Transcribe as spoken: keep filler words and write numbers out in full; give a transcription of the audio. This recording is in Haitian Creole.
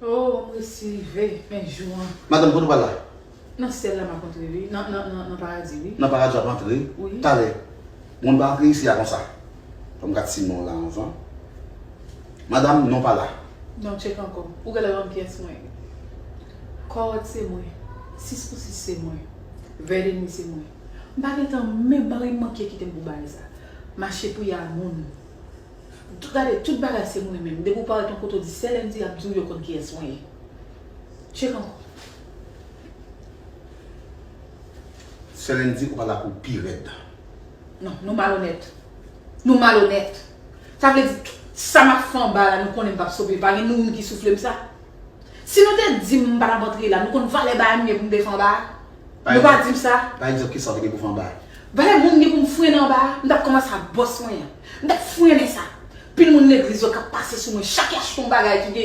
Oh, m resi rive, men jou an. Madanm, kote w pral la? Nan syèl la m ap antre wi, nan, nan, nan, nan paradi wi. Nan paradi w ap antre? Wi. Talè. Moun pa antre isi a konsa. Fò m gad si non la anvan. Madanm, non pa la. Non, tcheke ankò. Ou genlè konn kiyès mwen ye. Kòd se mwen. Sis pou sis se mwen. Vèdenwi se mwen. M pa gentan menm mari m manke kite m pou bagay sa. Mache priye a moun. Tout, gade, tout bagay se mwen menm. Depi w parèt yon kote w di sè Landy ap di w yo konn kiyès mwen ye. Tcheke ankò. Sè Landy, ou pa la pou pi rèd. Non, nou malonèt. Nou malonèt. Sa vle di, tout sa m ap fè anba la, nou konnen m p ap sove. Pa gen nou moun ki soufle m sa. Si nou te di m m pa t ap antre la, nou konn valè bagay m ye pou m te fè anba a? Nou pa di m sa. Pa egzanp, kisa w te gen pou fè anba a? Valè moun gen pou m frennen anba a, m t ap kòmanse ak bòs mwen an. M t ap frennen sa. Pil moun legliz yo k ap pase sou mwen, chak y achte yon bagay ki gen